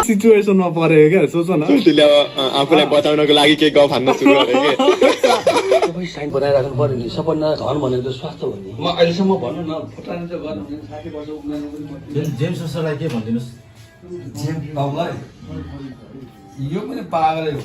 सिचुएसनमा परेको क्या सोच न त्यसले अब आफूलाई बचाउनको लागि केही गफ हान्न सुरु गरे के सबै साइन बनाइराख्नु पर्यो नि सपना धन भनेको त स्वास्थ्य हो नि म अहिलेसम्म भन्नु न फुटानी चाहिँ गर्नु भने 60 वर्ष उमेरमा जेम्स सरलाई के भनिदिनुस् जेम्स बाबुलाई यो पनि पागलै हो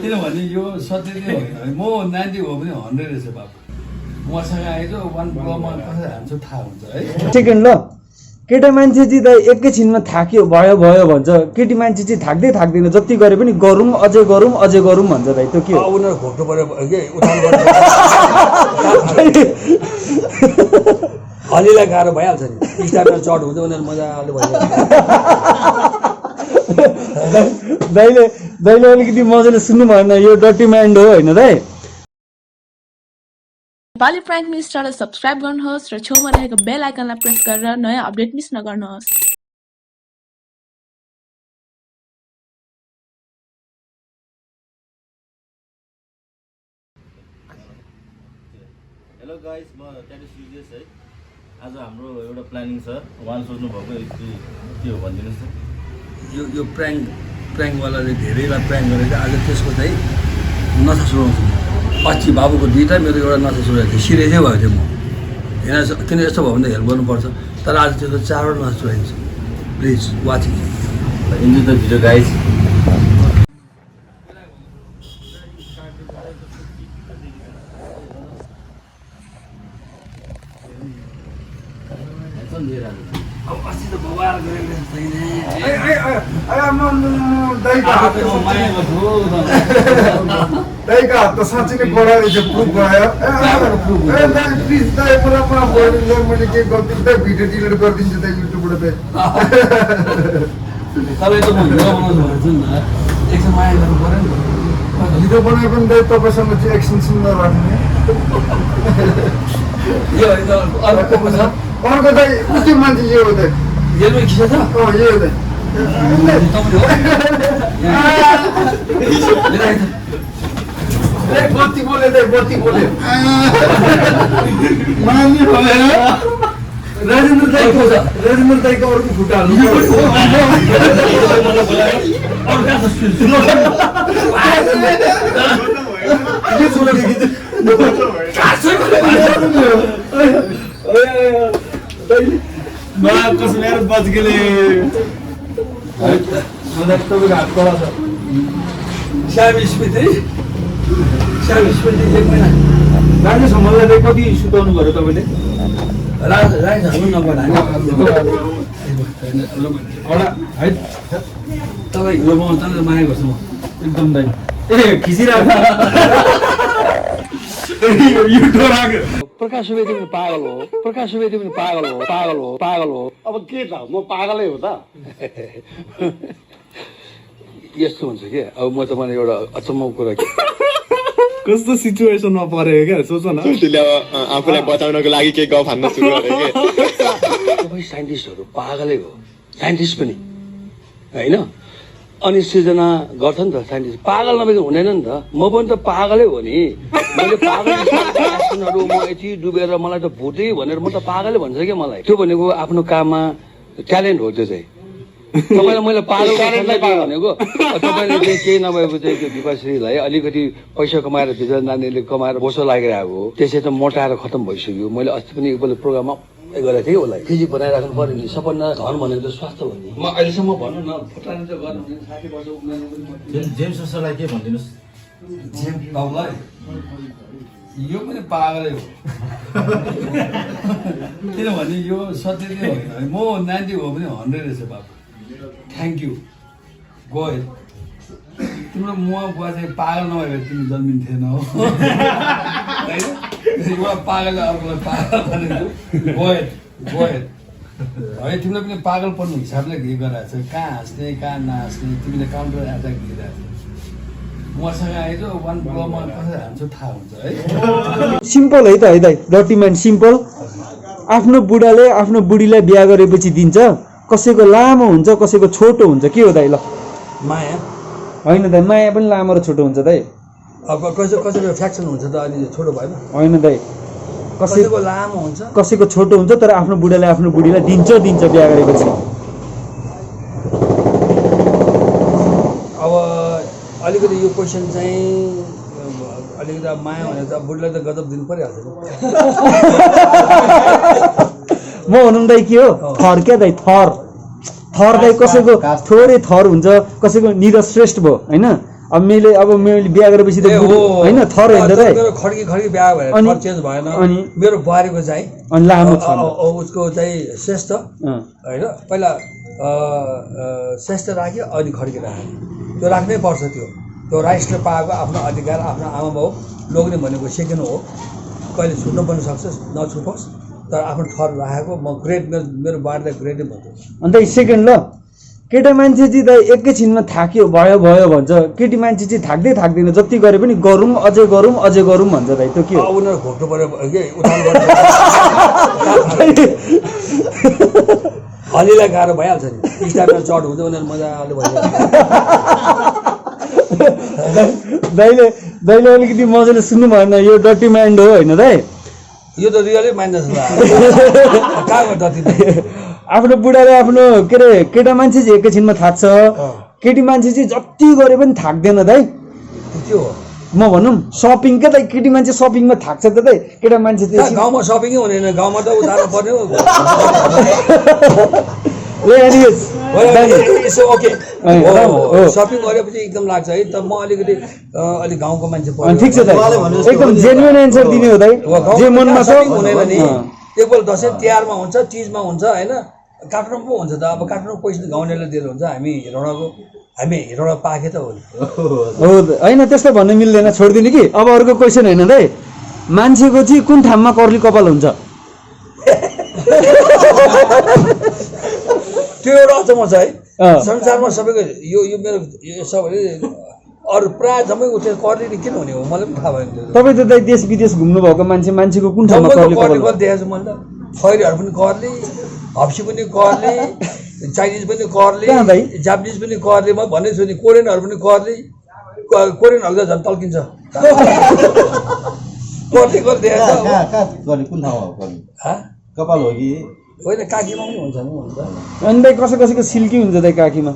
किनभने यो सत्य नै हो म 90 हो भने 100 रहेछ बाबु मसँग आएछ 1 ब्लकमा कसरी हान्छ थाहा हुन्छ है सेकेन्ड ल केटा मान्छे चाहिँ त एकैछिनमा थाक्यो भयो भयो भन्छ केटी मान्छे चाहिँ थाक्दै थाक्दैन जति गरे पनि गरौँ अझै गरौँ भन्छ दाइ त्यो के हो उनीहरू घोप्नु पर्यो के उठाउनु पर्यो हलीलाई गाह्रो भइहाल्छ नि स्टारमा चढ हुन्छ उनीहरू मजाले भइहाल्छ दाइले अलिकति मजाले सुन्नु भएन यो डर्टी माइन्ड हो होइन दाइ नेपाली प्राइम मिनिस्टरलाई सब्स्क्राइब गर्नुहोस् र छेउमा रहेको बेल आइकनलाई प्रेस गरेर नयाँ अपडेट मिस नगर्नुहोस् हेलो गाइस म ट्याटु सिरियस है आज हाम्रो एउटा प्लानिङ छ वान सोच्नु भएको के हो भनिदिनुस् त यो प्र्याङ्कवालाले धेरैलाई प्र्याङ्क गरेर आज त्यसको चाहिँ नसा सुनाउँछु पछि बाबुको दुईवटा मेरो एउटा नसा सुनाएको थियो सिरियसै भएको थियो म होइन किन यस्तो भयो भने हेल्प गर्नुपर्छ तर आज त्यसको 4वटा नसा सुनाइन्छ please watching enjoy the video guys अब अस्ति त बवाल गरेको दाइका हात त साँच्चै नै बडा रहेछ प्रुफ भयो प्लिज दाइ मैले के गरिदिन्छु दाइ भिडियो डिलिट गरिदिन्छु दाइ युट्युबबाट दाइ तपाईँ त म भिडियो बनाउँछु भनेको छु नि एकछिन माया गर्नु पऱ्यो नि भिडियो बनाए पनि दाइ तपाईँसँग चाहिँ एक्सन सिन नराख्ने यो होइन अर्को को छ अर्को दाइ त्यो मान्छे यो हो दाइ यसमा खिचा छ यो हो दाइ बत्ती बोले दाइ बत्ती बोले राजेन्द्र दाइको छ राजेन्द्र दाइको अर्को खुट्टा हाल्नु कसम बच गेले तपाईँको हात कडा छ श्याम स्मृति एक महिना राजेश हमाललाई चाहिँ कति सुताउनु भयो तपाईँले राज हाल्नु नपर्ने है तपाईँ हिरो बनाउनु त माया गर्छु म एकदम दाइ ए खिचिरहेको प्रकाश सुवेदी पनि पागल हो अब के त म पागलै हो त यस्तो हुन्छ के अब म तपाईँलाई एउटा अचम्मको कुरा कस्तो सिचुएसनमा परेको क्या सोच न त्यसले अब आफूलाई बचाउनको लागि केही गफ हान्न सुरु गरे के सबै साइन्टिस्टहरू पागलै हो साइन्टिस्ट पनि होइन अनि सृजना गर्छ नि त साइन्टिस्ट पागल नभएको हुँदैन नि त म पनि त पागलै हो नि मैले पागल म यति डुबेर मलाई त भुटै भनेर म त पागलै भन्छ क्या मलाई त्यो भनेको आफ्नो काममा ट्यालेन्ट हो त्यो चाहिँ तपाईँलाई मैले पागल भनेको तपाईँले चाहिँ केही नभएको चाहिँ त्यो दिपाश्रीलाई अलिकति पैसा कमाएर भित्र नानीले कमाएर बोसो लागिरहेको हो त्यसै त मोटाएर खतम भइसक्यो मैले अस्ति पनि एकपल्ट प्रोग्राममा गरेको थिएँ उसलाई फिजिक बनाइराख्नु पर्यो नि सपना धन भनेको त स्वास्थ्य हो नि म अहिलेसम्म भन्नु न फुटानी चाहिँ गर्नु भने 60 वर्ष उमेरमा जेम्स सरलाई के भनिदिनुस् जेम्स बाबुलाई यो पनि पागलै हो किनभने यो सत्य नै हो म 90 हो भने 100 रहेछ बाबु थ्याङ्क यू गयो तिम्रो मुवा बुवा चाहिँ पागल नभए भए तिमी जन्मिन्थेन हो होइन एउटा पागलले अर्कोलाई पागल भनेको गयो है तिमीले पनि पागलपन्नु हिसाबले के गराएको छ कहाँ हाँस्ने कहाँ नहाँस्ने तिमीले काउन्टर एट्याक दिइरहेको छ मसँग आएछ 1 ब्लकमा कसरी हान्छ थाहा हुन्छ है सिम्पल है त है दाइ डर्टी माइन्ड सिम्पल आफ्नो बुढाले आफ्नो बुढीलाई बिहा गरेपछि दिन्छ कसैको लामो हुन्छ कसैको छोटो हुन्छ के हो दाइ ल माया होइन दाइ माया पनि लामो र छोटो हुन्छ दाइ अब कसैको फ्याक्सन हुन्छ त अलि छोटो भएन होइन दाइ कसैको लामो हुन्छ कसैको छोटो हुन्छ तर आफ्नो बुढाले आफ्नो बुढीलाई दिन्छ बिहा गरेपछि अब अलिकति यो क्वेसन चाहिँ अलिकति अब माया भने त बुढीलाई त गजब दिनु परिहाल्छ नि म भनौँ दाइ के हो थर क्या दाइ थर दाइ कसैको थोरै थर हुन्छ कसैको निरज श्रेष्ठ भयो होइन अब मैले बिहा गरेपछि त होइन थर होइन दाइ मेरो खड्की बिहा भएर थर चेन्ज भएन अनि मेरो बुहारीको चाहिँ अनि लामो छ उसको चाहिँ श्रेष्ठ होइन पहिला श्रेष्ठ राख्यो अनि खड्की राख्यो त्यो राख्नै पर्छ त्यो राष्ट्रले पाएको आफ्नो अधिकार आफ्नो आमा बाउ लोग्ने भनेको सेकेन्ड हो कहिले छुट्न पनि सक्छ नछुटोस् तर आफ्नो ठहर राखेको म ग्रेट मेरो बुहारीलाई ग्रेटै भन्छु अन्त सेकेन्ड ल केटा मान्छे चाहिँ दाइ एकैछिनमा थाक्यो भयो भन्छ केटी मान्छे चाहिँ थाक्दैन जति गरे पनि गरौँ अझै गरौँ भन्छ दाइ त्यो के हो उनीहरू घोप्नु पऱ्यो के उठाउनु पर्छ हलीलाई गाह्रो भइहाल्छ नि स्टार्टमा चढ हुन्छ उनीहरू मजाले भइहाल्छ दाइले अलिकति मजाले सुन्नु भएन यो डटी माइन्ड हो होइन दाइ यो त रियलै माइन्डस कहाँको डटी आफ्नो बुढाले आफ्नो के अरे केटा मान्छे चाहिँ एकैछिनमा थाक्छ केटी मान्छे चाहिँ जति गरे पनि थाक्दैन दाइ त्यो हो म भनौँ सपिङ क्या दाइ केटी मान्छे सपिङमा थाक्छ त दाइ केटा मान्छे चाहिँ गाउँमा सपिङै हुँदैन गाउँमा त उतार्नु पर्ने हो ओके सपिङ गरेपछि एकदम लाग्छ है त म अलिकति अलिक गाउँको मान्छे ठिक छ दाइ एकदम जेन्युन एन्सर दिने हो दाइ जे मनमा छ हुँदैन नि एकपल्ट दसैँ तिहारमा हुन्छ तिजमा हुन्छ होइन काठमाडौँ पो हुन्छ त अब काठमाडौँ पैसा गाउँलेले दिएर हुन्छ हामी हिरोडा पाके त हो होइन त्यस्तो भन्नु मिल्दैन छोडिदिनु कि अब अर्को क्वेसन होइन दाइ मान्छेको चाहिँ कुन ठाउँमा कर्ली कपाल हुन्छ त्यो एउटा अचम्म छ है संसारमा सबैको यो मेरो यो सबैले अरू प्रायः जम्मै उठे कर्ली किन हुने हो मलाई पनि थाहा भएन तपाईँ त दाइ देश विदेश घुम्नु भएको मान्छेको कुन ठाउँमा कर्ली कपाल देखाएको छु मैले त खैरीहरू पनि कर्ली हप्सी पनि कर्ली चाइनिज पनि कर्ली जापानिज पनि कर्ली म भनेको छु नि कोरियनहरू पनि कर्ली कोरियनहरू त झन् टल्किन्छ कर्ली देखाएको कुन ठाउँमा हो कपाल हो कि होइन काखीमा पनि हुन्छ नि अनि दाइ कसैको सिल्की हुन्छ दाइ काखीमा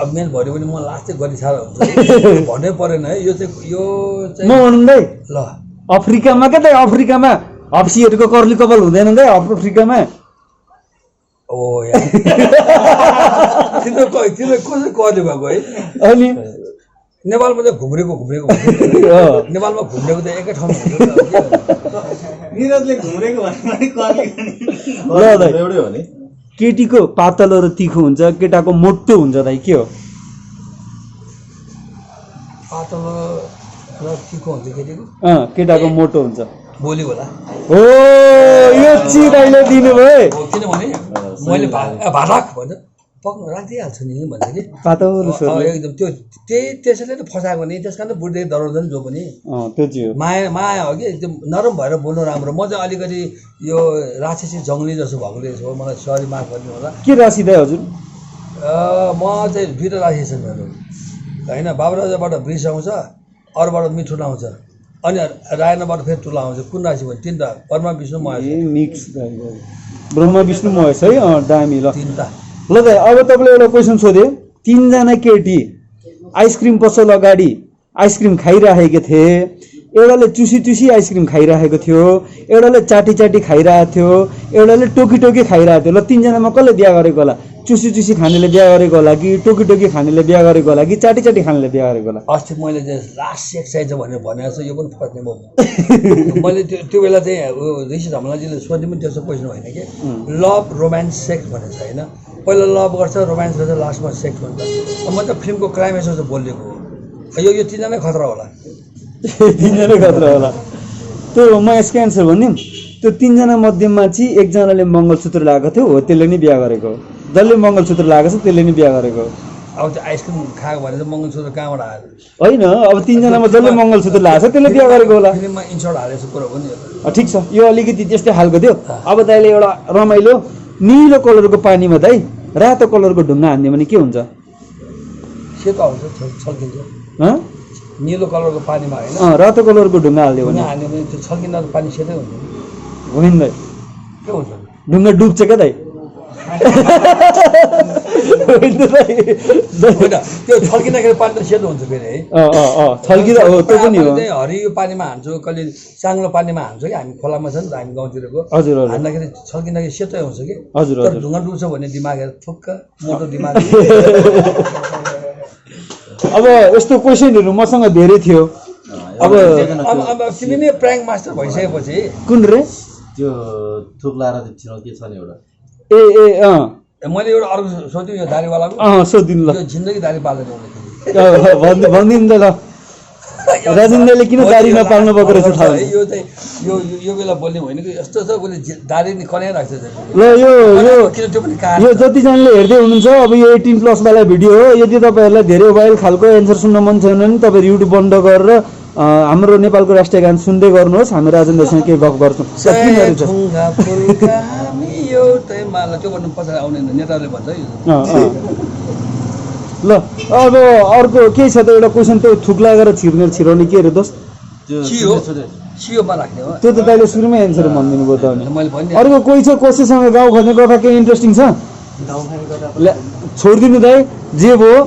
अब मेन भन्यो भने म लास्ट चाहिँ गरी साह्रो हुन्छ भन्नै परेन है यो चाहिँ म भनौँ दाइ ल अफ्रिकामा क्या दाइ अफ्रिकामा हप्सीहरूको कर्ली कपाल हुँदैन दाइ अफ्रिकामा ओ तिम्रो कसरी कर्ली भएको है अनि नेपालमा त घुम्रेको नेपालमा घुम्रेको त एकै ठाउँमा हुन्छ एउटै हो नि केटीको पातलो र तिखो हुन्छ केटाको मोटो हुन्छ दाइ के हो पातलो र तिखो हुन्छ केटीको केटाको मोटो हुन्छ बोली होला हो यो चिज दाइले दिनुभयो किनभने मैले भाटाक भन्छ पक्नु राखिदिइहाल्छु नि भन्छ कि पातलो एकदम त्यो त्यसैले त फसाएको नि त्यस कारण त बुढ्दै डराउँदैन जो पनि माया हो कि एकदम नरम भएर बोल्नु राम्रो म चाहिँ अलिकति यो राक्षसी जङ्गली जस्तो भएको रहेछ हो मलाई सरी माफ गर्नु होला के राशि दाइ हजुर म चाहिँ दुईवटा राशि छ मेरो होइन बाबुराजाबाट वृष आउँछ अरूबाट मिठो आउँछ अनि रायनाबाट फेरि ठुलो आउँछ कुन राशि भयो तिनवटा ब्रह्मा विष्णु महेश मिक्स ब्रह्मा विष्णु महेश है दामी ल तिनवटा ल दाइ अब तपाईँले एउटा क्वेसन सोधेँ 3 जना केटी आइसक्रिम पसल अगाडि आइसक्रिम खाइराखेको थिए एउटाले चुसी आइसक्रिम खाइराखेको थियो एउटाले चाटी खाइरहेको थियो एउटाले टोकी खाइरहेको थियो ल 3 जनामा कसले बिहा गरेको होला चुसी खानेले बिहा गरेको होला कि टोकी खानेले बिहा गरेको होला कि चाटी खानेले बिहा गरेको होला अस्ति मैले चाहिँ लास्ट सेक्स चाहिन्छ भनेर भनेको छु यो पनि फर्ने म मैले त्यो बेला चाहिँ ऋषि धमलाजीले सोध्ने पनि त्यस्तो क्वेसन होइन कि लभ रोमान्स सेक्स भनेको छ होइन पहिला लभ गर्छ रोमान्स गर्छ लास्टमा सेक्स भन्छ म त फिल्मको क्लाइमेक्समा चाहिँ बोलेको हो यो 3 जना खतरा होला 3 जना खतरा होला त्यो म यसको एन्सर भनिदिउँ त्यो 3 जना मध्येमा चाहिँ एकजनाले मङ्गलसूत्र लगाएको थियो हो त्यसले नै बिहा गरेको हो जसले मङ्गलसूत्र लगाएको छ त्यसले नै बिहा गरेको हो अब त्यो आइसक्रिम खाएको भने चाहिँ मङ्गलसूत्र कहाँबाट आयो होइन अब 3 जनामा जसले मङ्गलसूत्र लगाएको छ त्यसले बिहा गरेको होला फिल्ममा इन्सर्ट हालेको कुरो हो नि ठिक छ यो अलिकति त्यस्तै खालको थियो अब दाइले एउटा रमाइलो निलो कलरको पानीमा दाइ रातो कलरको ढुङ्गा हान्दियो भने के हुन्छ सेतो आउँछ छल्किन्छ निलो कलरको पानीमा होइन रातो कलरको ढुङ्गा हाल्यो भने हाल्यो भने त्यो छल्किँदा त पानी सेतै हुन्छ नि होइन दाइ के हुन्छ ढुङ्गा डुब्छ क्या दाइ होइन दाइ होइन त्यो छल्किँदाखेरि पानी त सेतो हुन्छ फेरि है छल्किँदा हो त्यो पनि हो चाहिँ हरियो पानीमा हान्छौँ कहिले चाङ्लो पानीमा हान्छौँ कि हामी खोलामा छ नि त हामी गाउँतिरको हजुर हजुर हान्दाखेरि छल्किँदाखेरि सेतै हुन्छ कि हजुर तर हजुर ढुङ्गा डुब्छ भने दिमागहरू थुक्क मोटो दिमाग अब यस्तो क्वेसनहरू मसँग धेरै थियो अब अब तिमी नै प्र्याङ्क मास्टर भइसकेपछि कुन रे त्यो थुक लाएर छिराउ के छ नि एउटा ए ए अँ मैले एउटा अर्को सोध्यो यो दारीवालाको सोधिदिनु ल यो जिन्दगी दारी पालेर आउँदाखेरि भनिदिनु त ल राजेन्द्रले किन दारी नपाल्नु भएको रहेछ थाहा है, यो चाहिँ यो बेला बोल्ने होइन कि यस्तो छ उसले दारी नि कनाइराख्छ ल यो किन त्यो पनि काट यो जतिजनाले हेर्दै हुनुहुन्छ अब यो 18+ वाला भिडियो हो यदि तपाईँहरूलाई धेरै वाइल्ड खालको एन्सर सुन्न मन छैन भने तपाईँहरू युट्युब बन्द गरेर हाम्रो नेपालको राष्ट्रिय गान सुन्दै गर्नुहोस् हामी राजेन्द्रसँग केही गफ गर्छौँ त्यो गर्नु पछाडि आउने नेताहरूले भन्छ ल अब अर्को के छ त एउटा क्वेसन त्यो थुक लागेर छिराउने के अरे दोस्त सियोमा राख्ने हो त्यो त तैँले सुरुमै एन्सर भनिदिनु भयो त अनि मैले भने अर्को कोही छ कसैसँग गाउँ खोज्ने कथा केही इन्ट्रेस्टिङ छ छोडिदिनु दाइ जे भयो